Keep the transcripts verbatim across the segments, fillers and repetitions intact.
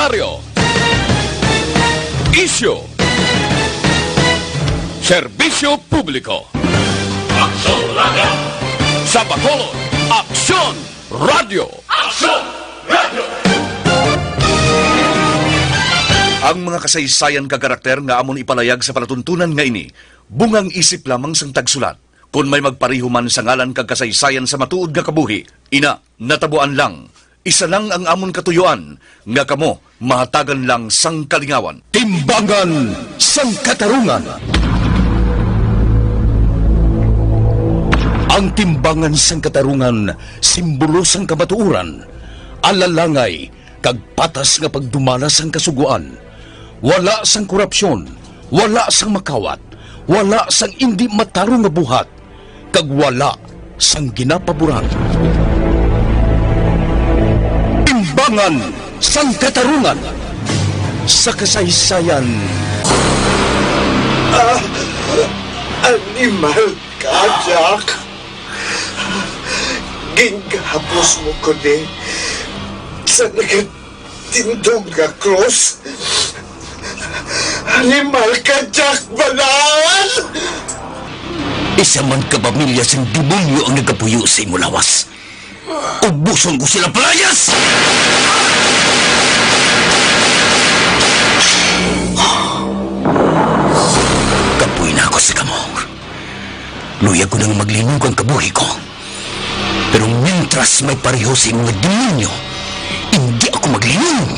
Baryo. Isyu. Serbisyo publiko. Aksyon Radio. Sa Bacolod, Aksyon Radio. Aksyon Radio. Ang mga kasaysayan kag karakter nga amon ipalayag sa palatuntunan nga ini, bungang isip lamang sang tagsulat. Kon may magpareho man sa ngalan kag kasaysayan sa matuod nga kabuhi, ina, natabuan lang. Isa lang ang amon katuyuan, nga kamo mahatagan lang sang kalingawan. Timbangan sang Katarungan. Ang timbangan sang katarungan, simbolo sang kamatuoran, alalangay, kag patas nga pagdumala sang Kasugoan. Wala sang korupsyon, wala sang makawat, wala sang indi matarong nga buhat, kag wala sang ginapaboran. Timbangan sang Katarungan sa kasaysayan. Ah, animal ka, Jack. Gingahapos mo ko ni sa nagatindog nga krus. Animal ka, Jack Balaan! Isa man ka pamilya sang demonyo ang nagapuyo sa imo lawas. Ubuson ko sila, palayas! Kapoy na ako sa kamo. Luyag ko nang maglinog ang kabuhi ko. Pero mientras may pareho sa inyo nga demonyo, hindi ako maglinog.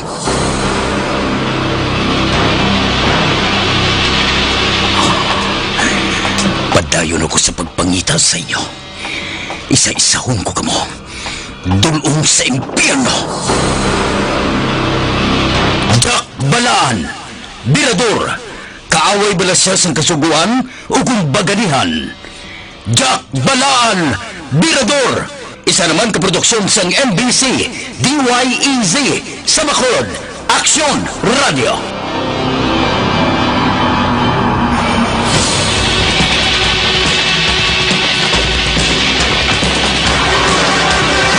Padayon ako sa pagpangita sa inyo. Isa-isahon ko kamo. Dul-ong sa impyerno. Jack Balaan, Birador, kaaway bala siya sang Kasugoan o kung baganihan? Jack Balaan, Birador, isa naman ka produksyon sang M B C, D Y E Z, sa Bacolod, Aksyon Radio.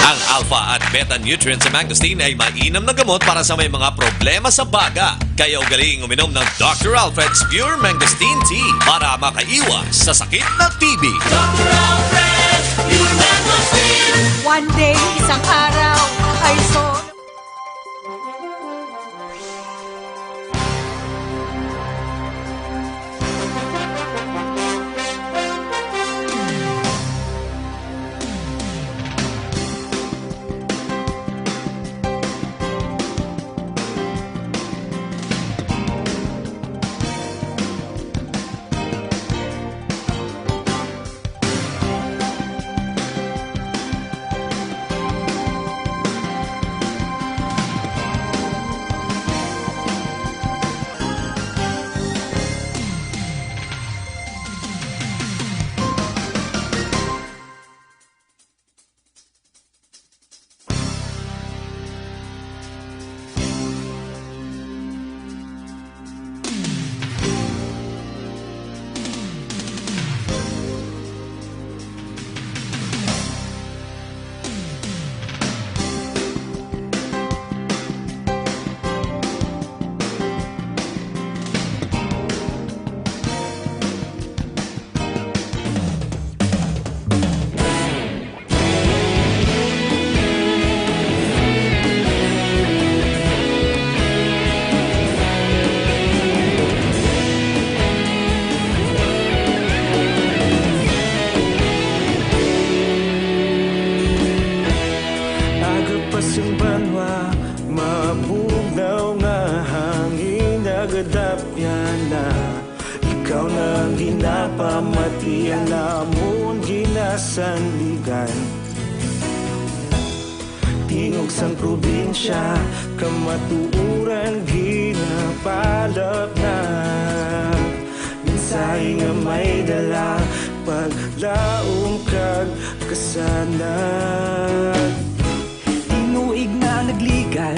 Ang alpha at beta nutrients sa mangosteen ay mainam na gamot para sa may mga problema sa baga. Kaya ugaling uminom ng Doctor Alfred's Pure Mangosteen Tea para makaiwas sa sakit na T B. Doctor Alfred's Pure Mangosteen. One day, isang araw, ay so Aga pa sing banwa, mabugnaw nga hangin, nagadapyan na. Ikaw na ang ginapamati, ang amon ginasandigan. Tingog sang probinsya, kamatuoran ginapalapnag. Mensahe nga may dala, paglaom kag kasanag. Tinuig na nagligan,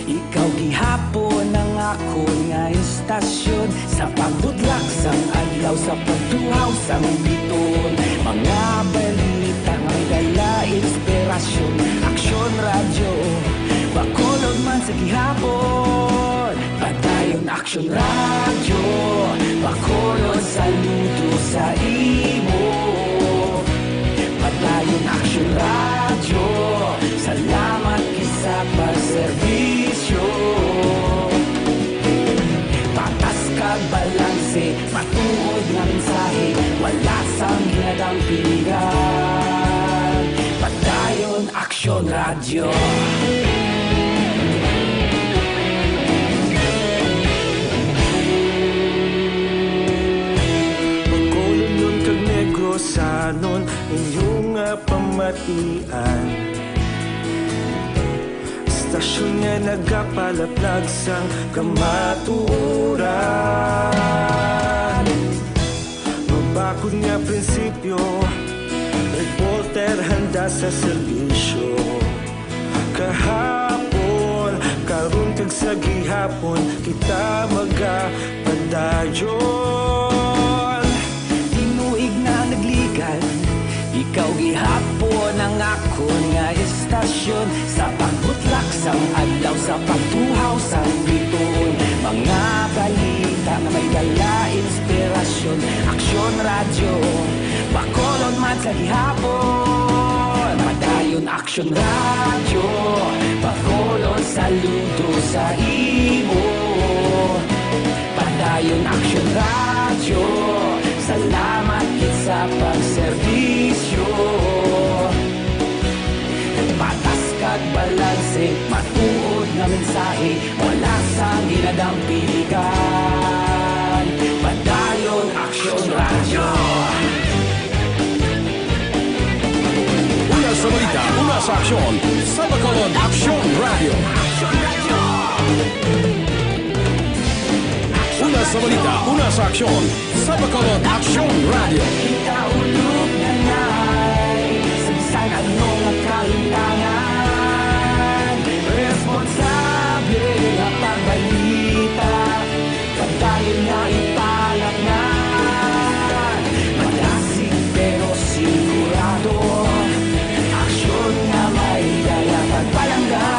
ikaw gihapon ang akon nga istasyon. Sa pagbutlak sang adlaw, sa pagtuhaw sang bituon, mga balita may dala inspirasyon. Aksyon Radyo, Bacolod man sa gihapon. Aksyon Radyo, Bacolod, saludo sa imo. Padayon Aksyon Radyo, salamat gid sa pagserbisyo. Patas kag balanse, matuod nga mensahe, wala sang ginadampingan. Padayon Aksyon Radyo. Bacolodnon kag Negrosanon, inyo nga pamatian. Estasyon nga nagapalaplag sang kamatuoran. Mabakod nga prinsipyo, reporter handa sa serbisyo. Kahapon, karon kag sa gihapon, kita magapadayon. Tinuig na nagligan, ikaw gihapon ang akon nga estasyon. Sa pagbutlak sang adlaw, sa pagtuhaw sang bituon, mga balita nga may dala inspirasyon. Aksyon Radyo, Bacolod man sa gihapon. Padayon Aksyon Radyo, Bacolod, saludo sa imo. Padayon Aksyon Radyo, salamat gid sa pagserbisyo. Patas kag balanse, matuod nga mensahe, wala sang ginadampingan. Padayon Aksyon Radyo. Una sa balita, una sa aksyon, sa Bacolod Aksyon Radyo. Una sa balita, una sa aksyon, sa Bacolod Aksyon Radyo. Kita ulog na nay, sa bisan ano nga kalintangan, responsable nga pagbalita. Padayon nga ipalatnan, madasig pero sigurado, aksyon nga may dala pagpalangga.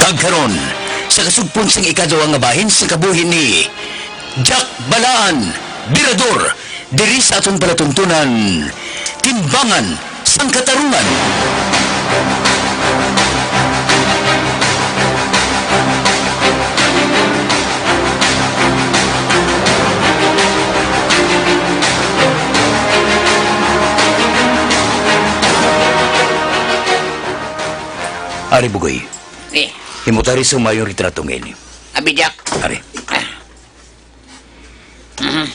Kag karon, sa kasugpon sing ikaduha nga bahin sa kabuhi ni Jack Balaan, Birador, diri sa aton palatuntunan, Timbangan sang Katarungan. Ari, Bugoy. Eh. Himutari sa mayong retrato nga ini. Abi, Jack. Ari. Ah. Mhm.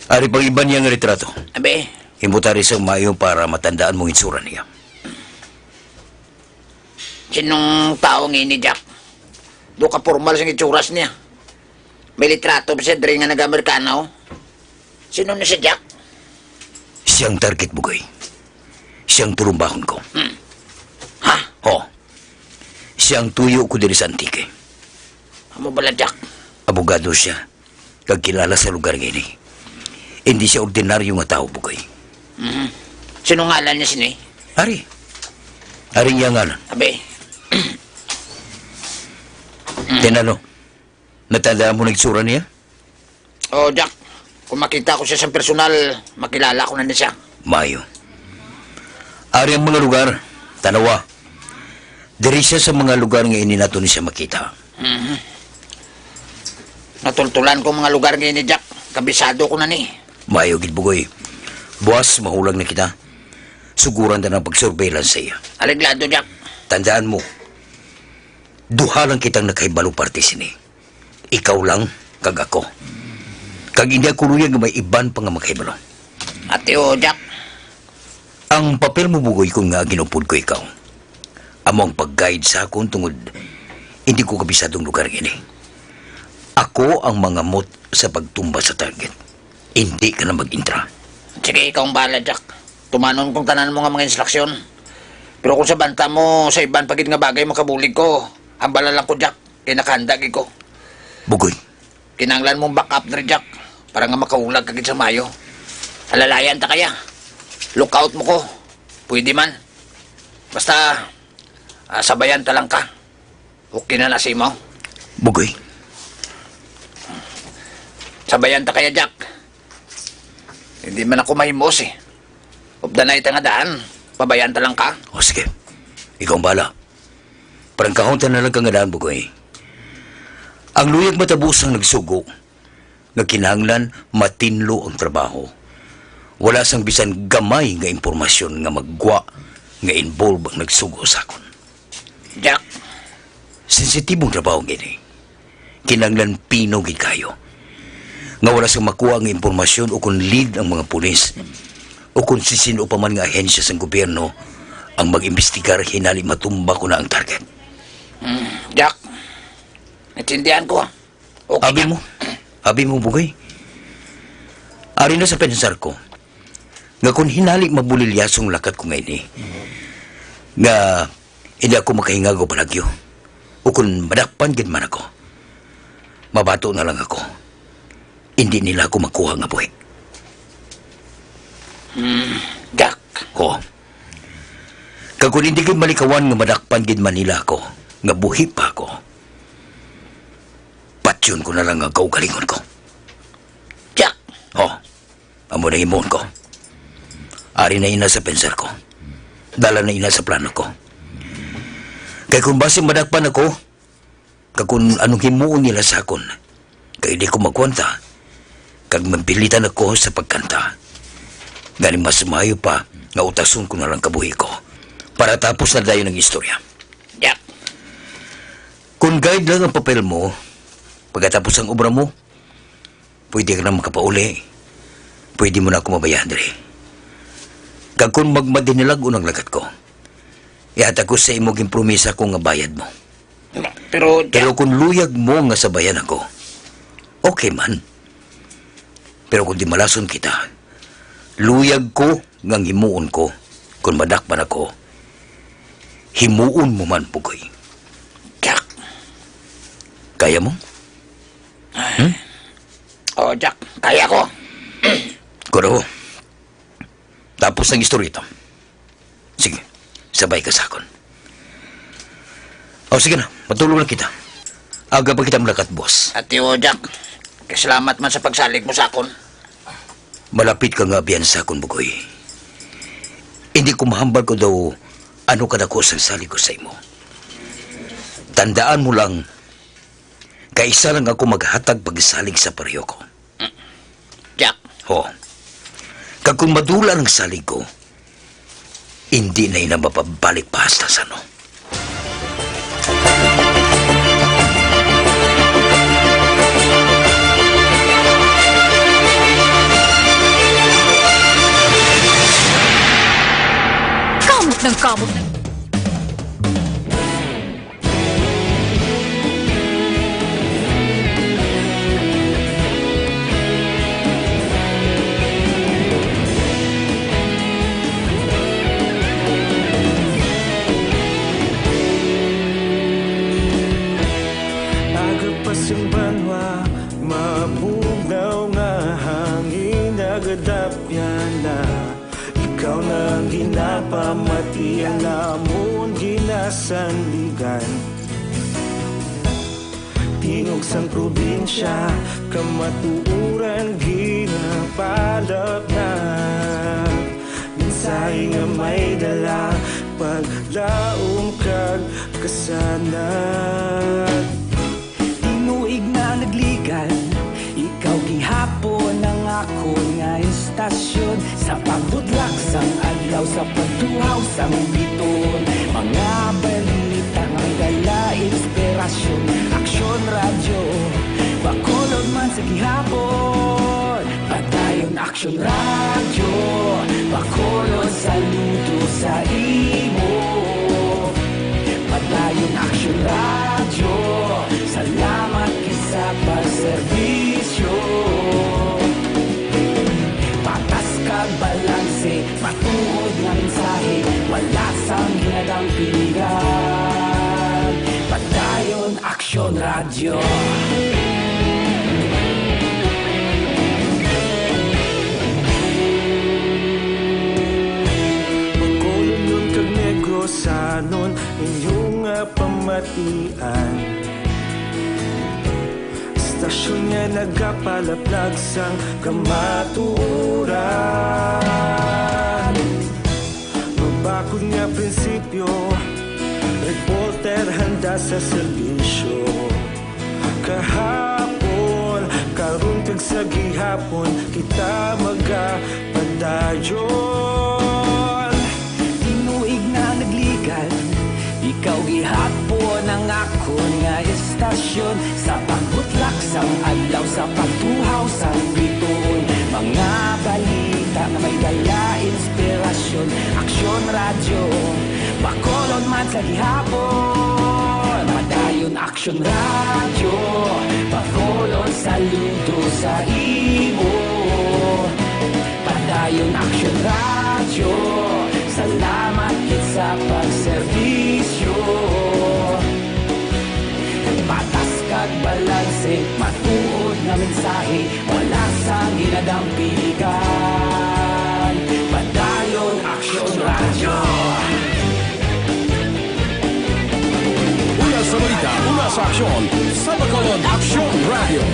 Ari pang iban niya nga retrato. Abi. Himutari sa mayo para matandaan mo itsura niya. Sinong tawo nga ini, Jack? Do ka formal sing itsuras niya. May litrato pa siya diri nga nag-Amerikana, oh. Sino ni si Jack? Siyang target, Bugoy. Siyang turumbahon ko. Hmm. Ha? Oh. Siyang tuyo ko diri sa Antique. Amo bala, Jack? Abogado siya, kag kilala sa lugar nga ini. Hindi siya ordinaryo nga tawo, Bugoy. Mhm. Sino ngalan niya sini? Ari. Ari niya ngalan. Abi. Tinalo. Natandaan mo na itsura niya? Oh, Jack. Kung makita ko siya sa personal, makilala ko na ni siya. Maayo. Ari ang mga lugar, tanawa. Diri siya sa mga lugar nga ini nato ni siya makita. Mhm. Natultulan ko mga lugar nga ini, Jack. Kabisado ko na ni. Maayo gid, Bugoy. Buwas, mahulag na kita. Suguran ta ng pag-surveillance sa iya. Areglado, Jack. Tandaan mo, duha lang kitang nakahibalo parte sini. Ikaw lang kag ako. Kag hindi ako luyag nga may iban pa nga makahibalo. Ati o, Jack. Ang papel mo, Bugoy, kon nga ginupod ko ikaw, amo ang pag-guide sa akon tungod hindi ko kabisadong lugar ini. Ako ang mangamot sa pagtumba sa target. Hindi ka na mag-intra. Sige, ikaw ang bahala, Jack. Tumanon kong tanan mo nga mga instruksyon. Pero kung sa banta mo, sa iban pa gid nga bagay, makabulig ko. Hambala lang ko, Jack. Kay nakahanda gid ko. Bugoy. Kinahanglan mong back up diri, Jack, para nga makahulag ka gid sa mayo. Alalayan ta kaya. Lookout mo ko. Pwede man. Basta, ah, sabayan ta lang ka. Okay na na si mo? Bugoy. Sabayan ta kaya, Jack. Hindi man ako mahimos eh. Updanay ta nga daan. Pabayan ta lang ka. O sige. Ikaw ang bahala. Prangkahon ta na lang ka nga daan, Bugoy. Ang luyag matabo sang nagsugo nga kinahanglan matinlo ang trabaho. Wala sang bisan gamay nga impormasyon nga maggwa nga involve ang nagsugo sa akon. Jack. Sensitibong trabaho gini. Kinahanglan pino gid kayo nga wala sang makuha nga impormasyon o kon lead ang mga pulis o kon si sino pa man nga ahensya sang gobyerno ang mag-imbestigar hinali matumba ko na ang target. Mm, Jack, naintindihan ko. Okay, Abi Jack. Mo, abi mo, Bugoy. Ari na sa pensar ko nga kung hinali mabulilyasong lakat ko nga ini, nga hindi ako makahingagaw palagyo, o kung madakpan gid man ako, mabato na lang ako. Hindi nila ako makuha nga buhi. Hmm, Jack. Ho. Kag kung hindi gid malikawan nga madakpan gid man nila ako, nga buhi pa ako, patyon ko na lang ang kaugalingon ko. Jack. Ho. Amo na himuon ko. Ari na ina sa pensar ko. Dala na ina sa plano ko. Kay kung basi madakpan ako, kag kung anong himuon nila sa akon, kay di ko magkwanta, kag mapilitan ako sa pagkanta. Gani mas maayo pa nga utason ko na lang kabuhi ko, para tapos na dayon ang istorya. Jack. Kung guide lang ang papel mo, pagkatapos ang obra mo, pwede ka na makapauli. Pwede mo na ako mabayaan diri. Kag kung magmadinilag unang lagat ko, ihatag ko sa imo gin promisa ko nga bayad mo. Pero, Pero kung luyag mo nga sabayan ako, okay man. Pero kung di malason kita, luyag ko nga himuon ko, kung madakpan ako, himuon mo man, Bugoy. Jack. Kaya mo? Hmm? Oh, Jack, kaya ko. Kuro, tapos ang istorya to. Sige, sabay ka sa akon. O, sige na, matulog na kita. Aga pa kita malakat, boss. Ati o, Jack. Kasalamat man sa pagsalig mo sa akon. Malapit ka nga abyan sa akon, Bugoy. Hindi ko mahambal ko daw ano kadako sang salig ko sa imo. Tandaan mo lang, kay isa lang ako maghatag pagsalig sa pareho ko. Jack. Ho. Kag kung madula ang salig ko, hindi na ina mapabalik pa hasta sa ano. Kamot ng kamot ng Aga pa sang banwa, mabugnaw nga hangin, nagadapyan na. Ikaw na ang ginapamati, ang amon ginasandigan. Tingog sang probinsya, kamatuoran ginapalapnag. Mensahe nga may dala, paglaom kag kasanag. Tinuig na nagligan, ikaw gihapon ang akon nga istasyon. Sa pagbudlak sang adlaw, sa pagtuhaw sang biton, mga balita nga dala inspirasyon. Aksyon Radyo, Bacolod man sa gihapon. Padayon Aksyon Radyo, Bacolod, saludo sa imo. Padayon Aksyon Radyo, salamat gid sa pagserbisyo. Patas kag balanse, matuod nga mensahe, wala sang hinadang piligan. Padayon Aksyon Radyo. Bacolodnon kag Negrosanon, inyo nga pamatian. Stasyon nga nagapalaplag sang kamatuoran. Mabakod nga prinsipyo, reporter handa sa serbisyo. Kahapon, karon kag sa gihapon, kita magapadayon. Tinuig na nagligan, ikaw gihapon ang akon nga istasyon. Sa pagbutlak sang adlaw, sa pagtuhaw sang bituon, mga balita nga may dala inspirasyon. Aksyon Radyo, Bacolod man sa gihapon. Padayon Aksyon Radyo, Bacolod, saludo sa imo. Padayon Aksyon Radyo, salamat gid sa pagserbisyo. Patas kag balanse, matuod nga mensahe, wala sang hinadang piligan. Padayon Aksyon Radyo. Una sa balita, una sa aksyon, sa Bacolod Aksyon Radyo.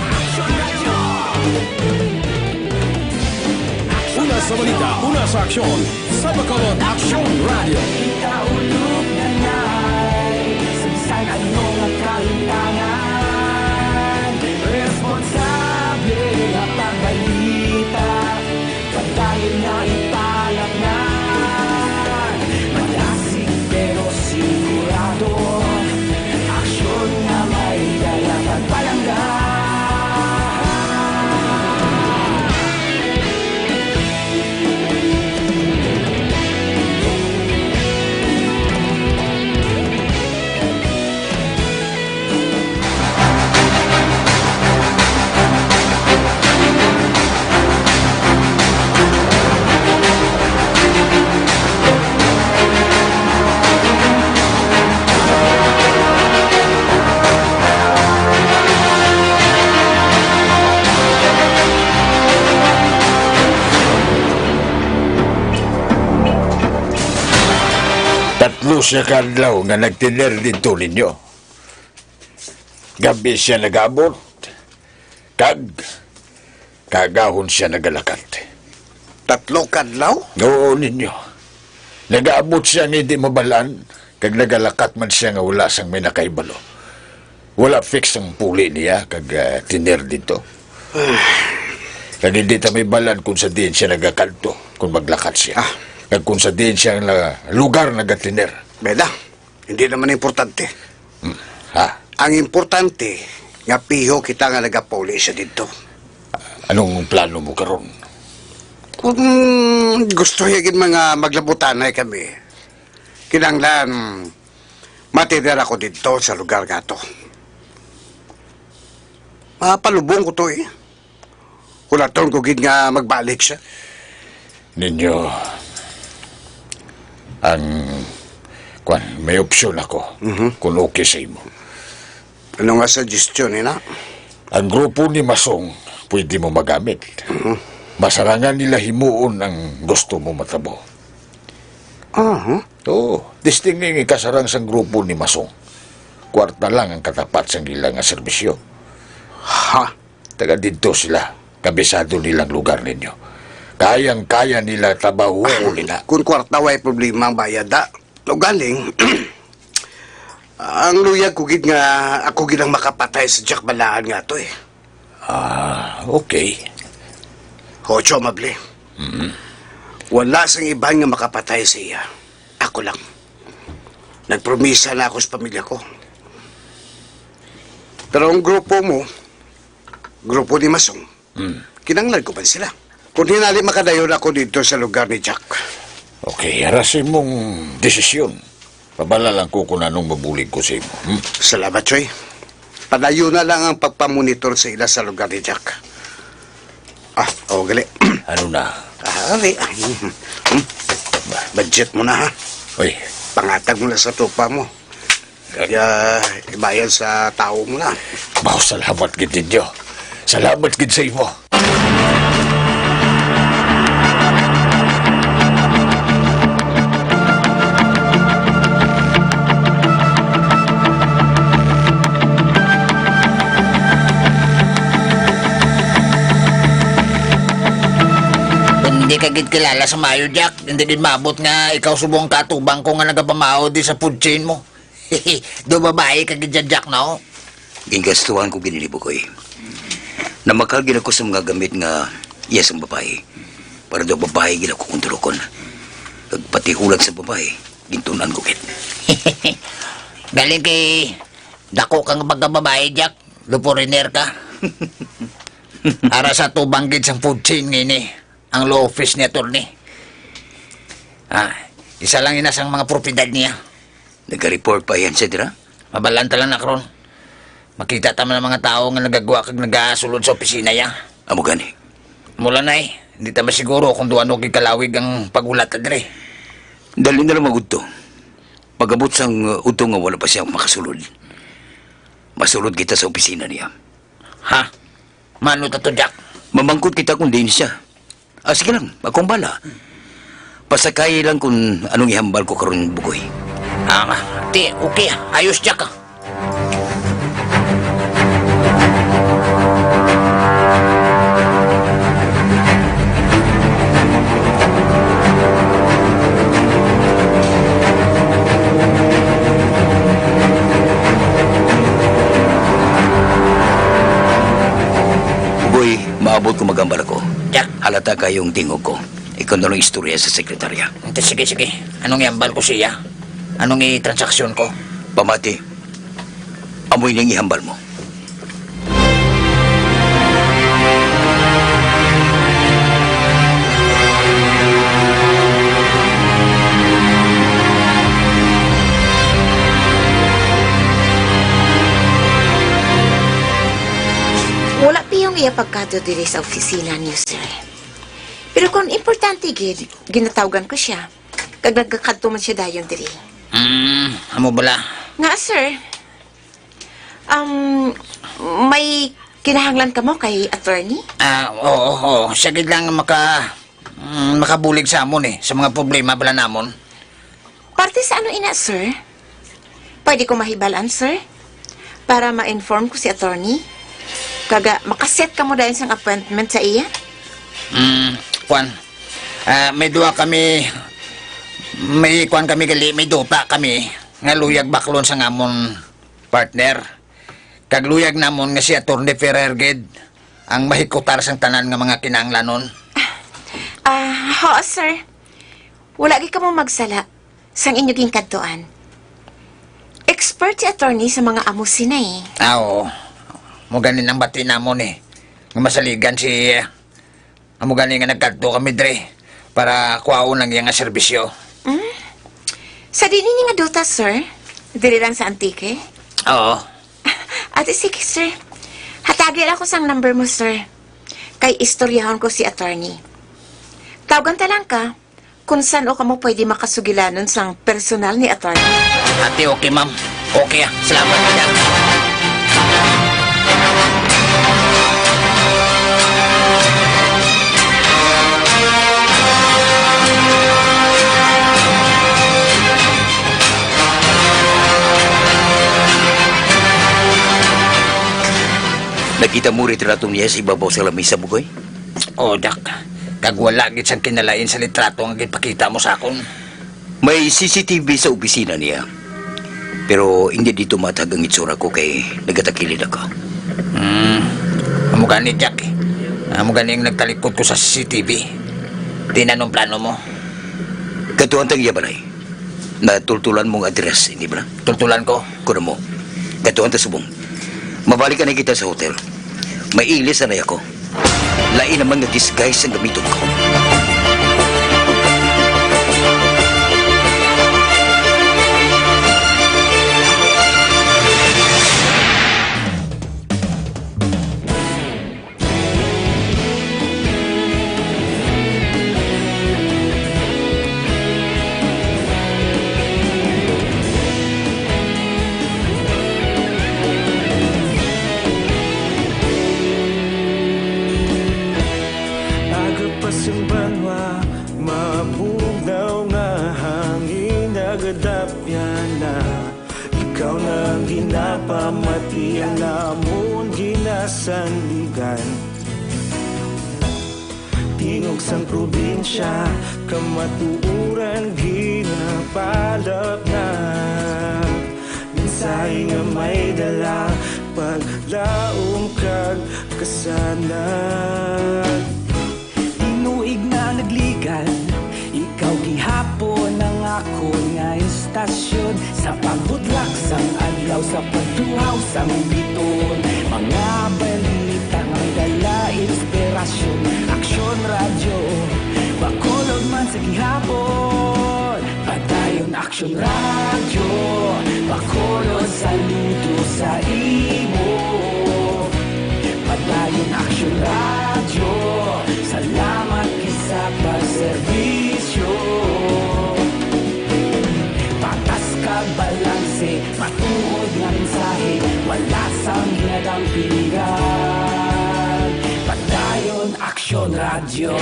Una sa balita, una sa aksyon, sa Bacolod Aksyon Radyo. Ikaulog na na'y sa bisan ano nga kahintangan. Responsable nga pagbalita, padayon nga ipalatnan. Malasig pero sigurado, aksyon nga may dala kag palangga. Tatlo sia ka adlaw nga nagtener didto ninyo. Gab-i sia nagaabot, kag kaagahon sia nagalakat. Tatlo ka adlaw? Oo, ninyo. Nagaabot sia nga hindi mabal-an, kag nagalakat man sia nga wala sang may nakahibalo. Wala fix ang puli niya kag, ah, tener didto. Kag hindi ta mabal-an kung sa diin sia nagakadto, kung maglakat sia. Ah. Kag kung sa diin sia nga lugar nagatener. Bela, hindi naman importante. Hmm. Ha? Ang importante, nga piho kita nga nagapauli siya didto. Anong plano mo karon? Kung gusto niya gid mga maglabutanay kami, kinahanglan matira ako didto sa lugar nga to. Mapalubong ko to, eh. Hulaton ko gid nga magbalik siya. Ninyo, ang, kwan, may opsyon ako, Mhm. kung okay sa imo. Ano nga suggestion, ina? Ang grupo ni Masong, pwede mo magamit. Mhm. Masarangan nila himuon ang gusto mo matabo. Aha. Oo, testing ning ikasarang sang grupo ni Masong. Kwarta lang ang katapat sang ila nga serbisyo. Ha? Taga didto sila. Kabisado nilang lugar ninyo. Kayang-kaya nila tabahuon nila. Kung kwarta, way problema ang bayad, da. Ugaling, ang luyag ko gid nga ako gid ang makapatay sa Jack Balaan nga to, eh. Ah, okay. Hocho, Mable. Mm. Wala sang iban nga makapatay sa iya. Ako lang. Nagpromisa na ako sa pamilya ko. Pero ang grupo mo, grupo ni Masong, Mm. kinahanglan ko man sila. Kung hinali, makadayon ako dito sa lugar ni Jack. Okay, ara sa imong desisyon. Pabala lang ko kung anong mabulig ko sa imo, hmm? Salamat, Choy. Padayon na lang ang pagpamonitor sa ila sa lugar ni Jack. Ah, oh, gali. Ano na? Ah, ari. Hmm. Budget mo na, ha? Uy. Pangatag mo na sa tropa mo. Kaya ibayad sa tawo mo na. Baw, salamat gid ninyo. Salamat gid sa imo. Kung hindi ka gid kilala sa maayo, Jack, hindi gid maabot nga ikaw subong katubang ko nga nagapamahaw di sa food chain mo. Do babayi ka gid, Jack, no? Gingastuhan ko gid ini, Bugoy. Namakal gid ako sa mga gamit nga iya sang babayi. Para daw babayi gid ako kung turokon. Kag pati hulag sa babayi, gintun-an ko gid. Galing kay dako kang pagkababayi, Jack. Do foreigner ka. Ara sa tubang gid sang food chain ngini. Ang law office ni attorney. Ah, isa lang ina sang mga propiedad niya. Naga-report pa yan siya dira? Mabalaan ta lang na karon. Makita ta man ang mga tawo nga nagagwa kag nagasulod sa opisina niya. Amo gani. Mula na eh, hindi ta masiguro kung duano gid kalawig ang pag-ulat ta diri. Dali na lang magudto. Pag-abot sang, uh, udto nga wala pa siya makasulod, masulod kita sa opisina niya. Ha? Mano ta to, Jack? Mamangkot kita kung diin siya. Ah, sige lang, akong bala. Pasakay lang kung anong ihambal ko karon, Bugoy. Ah, nga. Ti, okay, ah. Ayos, Jack, ah. Bugoy, maabot ko magambal ako. Jack. Halata kayo ang tingog ko. Ikaw na lang istorya sa sekretarya. Ante, sige, sige. Anong iambal ko siya? Anong itransaksyon ko? Pamati, amoy ning ihambal mo. Wala piyong iya pagkadto diri sa opisina niyo, sir. Pero kung importante gid, ginatawgan ko siya. Kag nagakadto man siya dayon diri. Hmm, amo bala? Nga, sir? Um, may kinahanglan kamo kay attorney? Ah, oo, oo. Siya gid lang maka-, mm, makabulig sa amon eh, sa mga problema bala namon. Parte sa ano ina, sir? Pwede ko mahibalaan, sir? Para ma-inform ko si attorney? Kaga, makaset kamo dayon sang appointment sa iya? Mm, kwan. Ah, may duha kami, may kwan kami gali, may duta kami nga luyag baklon sang amon partner. Kag luyag namon nga si Attorney Ferrer gid ang mahikutar sang tanan nga mga kinahanglanon. Ah, oo, sir. Wala gid kamo magsala sang inyo ginkadtuan. Expert si attorney sa mga amo sina, eh. Ah, oo. Mo ganin ang bati namon, eh. Nga masaligan si, ah, amo gani nga nagkadto kami dre para kuhaon ang iya nga serbisyo. Hmm? Sa diin ini nga duta, sir? Diri lang sa Antique? Oo. Ate, sige, sir. Hatagi lang ako sang number mo, sir. Kay istoryahon ko si attorney. Tawgan ta lang ka kung san-o kamo pwede makasugilanon sang personal ni attorney. Ate, okay, ma'am. Okay, ah. Salamat, madam. Nakita mo retrato niya sa ibabaw sa lamisa, Bugoy? Oo, Dak. Kag wala gid sang kinalain sa litrato nga ginpakita mo sa akon. May C C T V sa opisina niya. Pero hindi dito matag ang itsura ko kay nagatakilid ako. Hmm. Amo gani, Jack, eh. Amo gani ang nagtalikod ko sa C C T V. Di na nung plano mo? Katuan tang iya balay. Natultulan mong address, hindi ba? Tultulan ko. Kuno mo. Katuan ta subong. Mabalik na kita sa hotel. May ilis na ako. Lain naman nga disguise ang gamiton ko. Aga pa sing banwa, mabugnaw nga hangin, nagadapyan na. Ikaw na ang ginapamati, ang amon ginasandigan. Tingog sang probinsya, kamatuoran ginapalapnag. Mensahe nga may dala, paglaom kag kasanag. Tinuig na nagligad, ikaw gihapon ang akon nga istasyon. Sa pagbutlak sang adlaw, sa pagtuhaw sang bituon, mga balita nga may dala inspirasyon. Aksyon Radyo, Bacolod man sa gihapon. Padayon Aksyon Radyo, Bacolod, saludo sa imo. Padayon Aksyon Radyo, salamat gid sa pagserbisyo. Patas kag balanse, matuod nga mensahe, wala sang ginadampigan. Padayon Aksyon Radyo.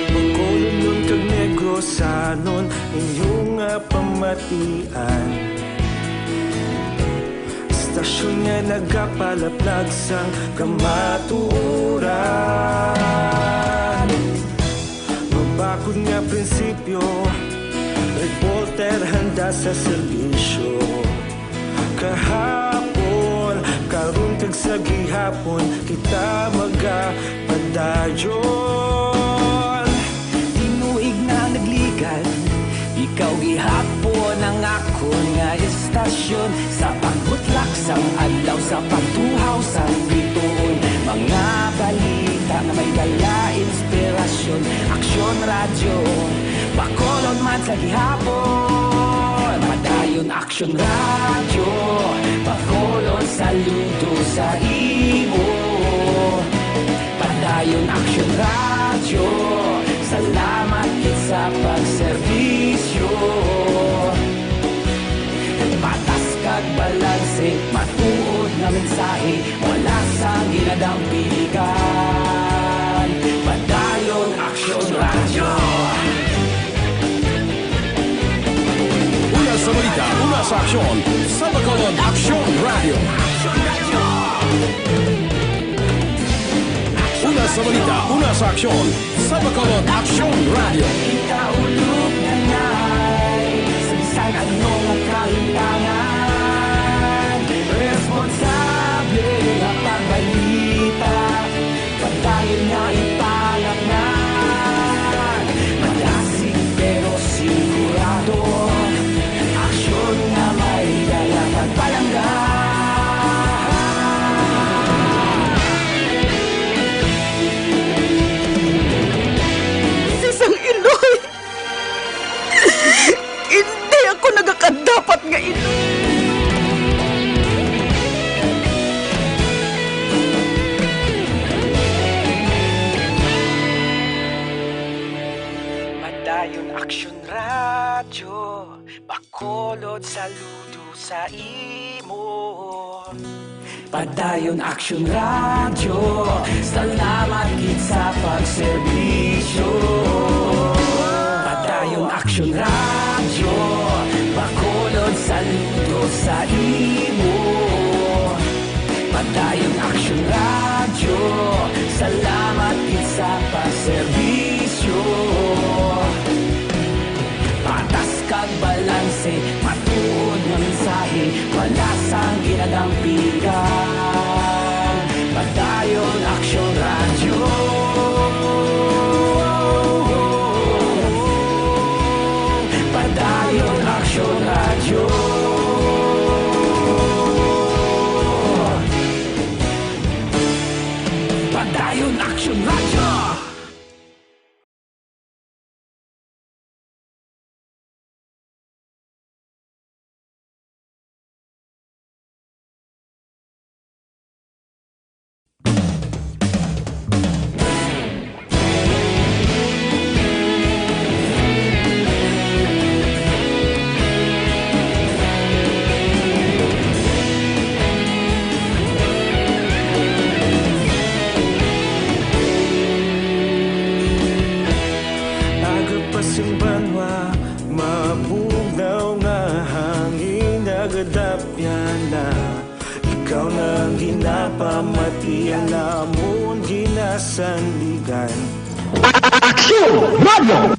Bacolodnon kag Negrosanon, inyo nga pamatian. Istasyon nga nagapalaplag sang kamatuoran. Mabakod nga prinsipyo, reporter handa sa serbisyo. Kahapon, karon kag sa gihapon, kita magapadayon. Tinuig na nagligad, ikaw gihapon ang akon nga istasyon. Sa pagbutlak sang adlaw, sa pagtuhaw sang bituon, mga balita nga may dala inspirasyon. Aksyon Radyo, Bacolod man sa gihapon. Padayon Aksyon Radyo, Bacolod, saludo sa imo. Padayon Aksyon Radyo, salamat gid sa pagserbisyo. Patas kag balanse, matuod nga mensahe, wala sang ginadampigan. Padayon Aksyon Radyo. Una sa balita, una sa aksyon, sa Bacolod Aksyon Radyo. Una sa balita, una sa aksyon, sa Bacolod Aksyon Radyo. Ikaulog na nay, sa bisan ano nga kahintangan, responsable nga pagbalita. Padayon nga ipalapnag, madasig pero sigurado, aksyon nga may dala kag palangga. Sis ang Iloy! Hindi ako nagakadapat nga ina. Padayon Aksyon Radyo, Bacolod, saludo sa imo. Padayon Aksyon Radyo, salamat gid sa pagserbisyo. Padayon Aksyon Radyo, Bacolod, saludo sa imo. Padayon Aksyon Radyo, salamat gid sa pagserbisyo. Patas kag balanse, matuod nga mensahe, wala sang ginadampigan. Padayon Aksyon Radyo. Padayon Aksyon Radyo. Kadapyana, ikaw na ang ginapamati, ang amon ginasandigan. Aksyon! Radyo!